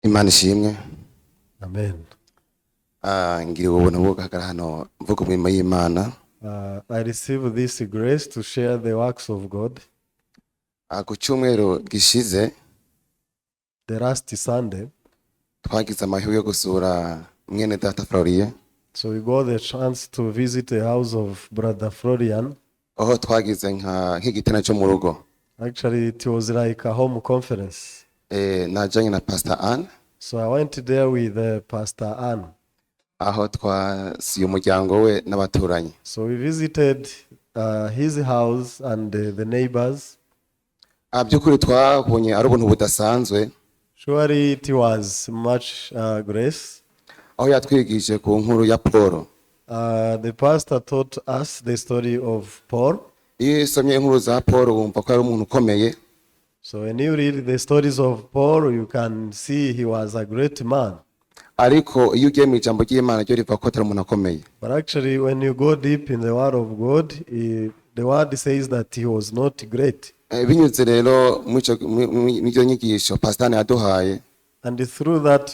Imana ishimwe. Amen. Ah, ngiriwe ubuntu bwo guhagarara hano mvuga imirimo y'Imana. I receive this grace to share the works of God. Ah, ku cyumweru gishize, The last Sunday, twagize amahirwe yo gusura mwene data Florien, so we got the chance to visit the house of Brother Florian. Aho twagize nka nk'igiterane cyo mu rugo. Actually, it was like a home conference. Eh, najanye na Pastor Anne, So I went there with Pastor Ann. Aho twasuye umuryango we n'abaturanyi. So we visited his house and the neighbors. Ah, by'ukuri twabonye ari ubuntu budasanzwe, Surely it was much grace. Aho yatwigishije ku nkuru ya Paul. The pastor taught us the story of Paul. Iyo usomye inkuru za Paul wumva ko ari umuntu ukomeye. So when you read the stories of Paul, you can see he was a great man. Ariko iyo ugiye mu ijambo ry'Imana ryo rivuga ko atari umuntu akomeye. But actually, when you go deep in the word of God, the word says that he was not great. Eh, binyuze rero muri iyo nyigisho pasitani yaduhaye, And through that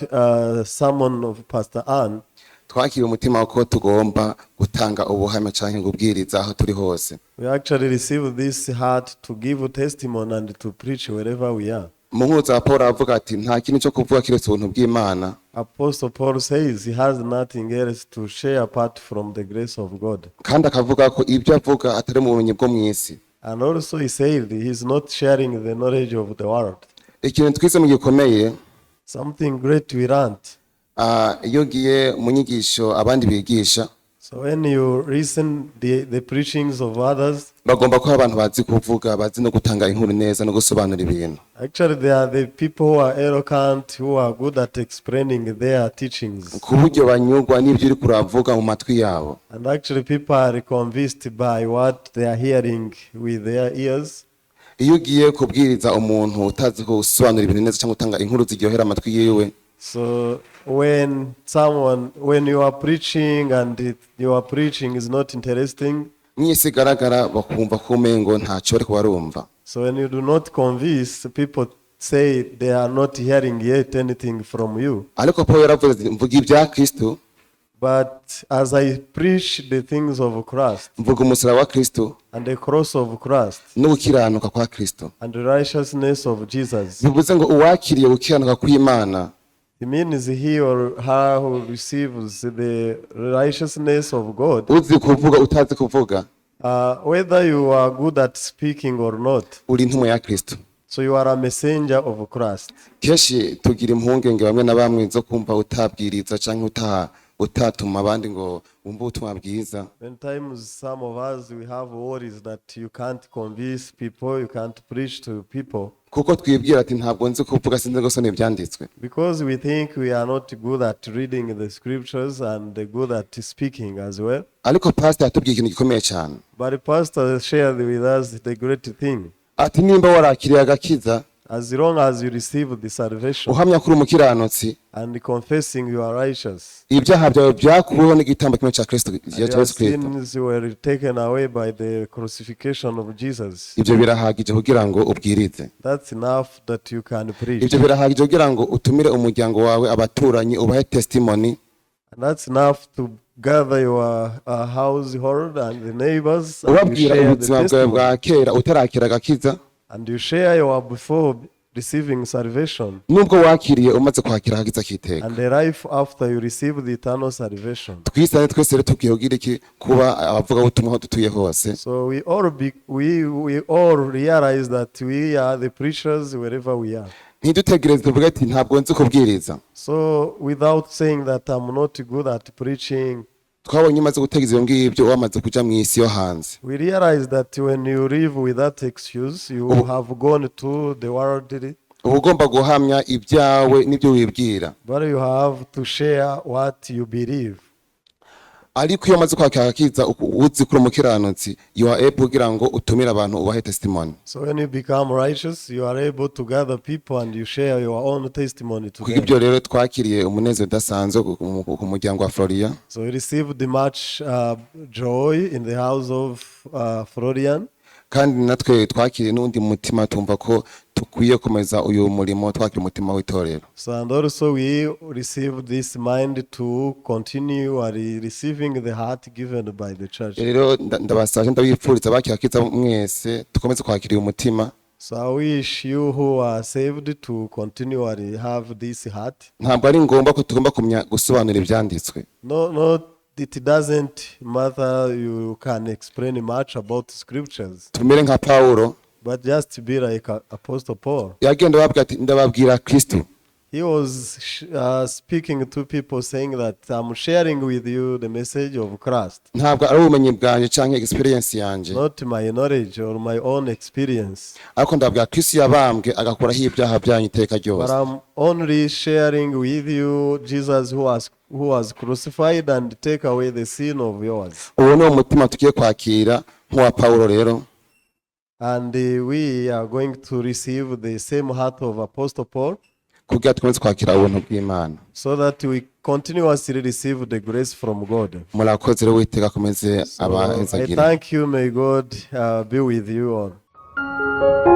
sermon of Pastor Ann, twakiriye umutima ko tugomba gutanga ubuhamya cyangwa kubwiriza aho turi hose. We actually received this heart to give testimony and to preach wherever we are. Mu nkuru za Paul aravuga ati nta kintu cyo kuvuga kiretse ubuntu bw'Imana. Apostle Paul says he has nothing else to share apart from the grace of God. Kandi akavuga ko ibyo avuga atari mu bumenyi bwo mu isi. And also he said he is not sharing the knowledge of the world. Ikintu twize mu gikomeye, Something great we learned. Ah, iyo ugiye mu nyigisho abandi bigisha, So when you listen the preachings of others, bagomba kuba abantu bazi kuvuga, bazi no gutanga inkuru neza no gusobanura ibintu. Actually they are the people who are eloquent, who are good at explaining their teachings. Ku buryo banyurwa n'ibyo uri kuravuga mu matwi yabo. And actually people are convinced by what they are hearing with their ears. Iyo ugiye kubwiriza umuntu utazi gusobanura ibintu neza cyangwa gutanga inkuru ziryohera amatwi yiwe, So when you are preaching and your preaching is not interesting, mw'isi igaragara bakumva ko umengo ntacyo bariko barumva. So when you do not convince, people say they are not hearing yet anything from you. Ariko Paul yaravuze ati mvuga ibya Kristo, But as I preach the things of Christ mvuga umusaraba wa Kristo and the cross of Christ no gukiranuka kwa Kristo. And the righteousness of Jesus, Bivuze ngo uwakiriye gukiranuka kw'Imana, it means he or her who receives the righteousness of God, uzi kuvuga utazi kuvuga, whether you are good at speaking or not, uri intumwa ya Kristo. So you are a messenger of Christ. Kenshi tugira impungenge bamwe na bamwe zo kumva utabwiriza cyangwa utatuma abandi ngo wumve ubutumwa bwiza, Many times, some of us, we have worries that you can't convince people, you can't preach to people, kuko twibwira ati ntabwo nzi kuvuga, sinzi gusoma ibyanditswe. Because we think we are not good at reading the scriptures and good at speaking as well. Ariko pastor yatubwiye ikintu gikomeye cyane. But the pastor shared with us the great thing. Ati nimba warakiriye agakiza, As long as you receive the salvation uhamya ko uri umukiranutsi, and confessing you are righteous, ibyaha byawe byakuweho n'igitambo kimwe cya Kristo cya your Yesu Kristo, sins were taken away by the crucifixion of Jesus. Ibyo birahagije kugira ngo ubwirize. That's enough that you can preach. Ibyo birahagije kugira ngo utumire umuryango wawe, abaturanyi, ubahe testimony. And that's enough to gather your household and the neighbors and you Ubabwira share the ubuzima bwawe testimony. Bwa kera utarakira agakiza, And you share your before receiving salvation nubwo wakiriye umaze kwakira agakiza k'iteka. And the life after you receive the eternal salvation. Twisange twese rero tubwiye kugira iki kuba abavugabutumwa aho dutuye hose. So we all realize that we are the preachers wherever we are. Ntidutegereze tuvuge ati ntabwo nzi kubwiriza. So without saying that I'm not good at preaching, Twabonye umaze gutegereza ibyo ngibyo wamaze kuja mu isi yo hanze. We realize that when you live with that excuse, you have gone to the world, Uba ugomba guhamya ibyawe n'ibyo wibwira. But you have to share what you believe. Ariko iyo umaze kwakira agakiza uzi ko uri umukiranutsi, you are able kugira ngo utumire abantu ubahe testimony. So when you become righteous, you are able to gather people and you share your own testimony to Kuko them. Ibyo rero twakiriye umunezero udasanzwe ku muryango wa Florian. So we received much joy in the house of Florian. Kandi natwe twakiriye n'undi mutima, tumva ko dukwiye gukomeza uyu murimo, twakira umutima w'itorero. So, and also we received this mind to continue receiving the heart given by the church. Rero ndabasabye, ndabifuriza bakira kiza mwese, dukomeze kwakira uyu mutima. So I wish you who are saved to continually have this heart. Ntabwo ari ngombwa ko tugomba kumenya gusobanura ibyanditswe. No, it doesn't matter you can explain much about scriptures, Tumere nka Pawulo. But just be like Apostle Paul. Yagenda ababwira ati ndababwira Kristo. He was speaking to people, saying that I'm sharing with you the message of Christ, Ntabwo ari ubumenyi bwanjye cyangwa experience yanjye, not my knowledge or my own experience, ariko ndababwira Kristo yabambwe agakuraho ibyaha byanyu iteka but ryose. I'm only sharing with you Jesus who was crucified and take away the sin of yours. Uwo ni wo mutima tugiye kwakira nk'uwa Pawulo rero. And we are going to receive the same heart of Apostle Paul Kugira dukomeze kwakira ubuntu bw'Imana. So that we continuously receive the grace from God. Murakoze rero, Uwiteka akomeze So I abahezagire. thank you. May God be with you all.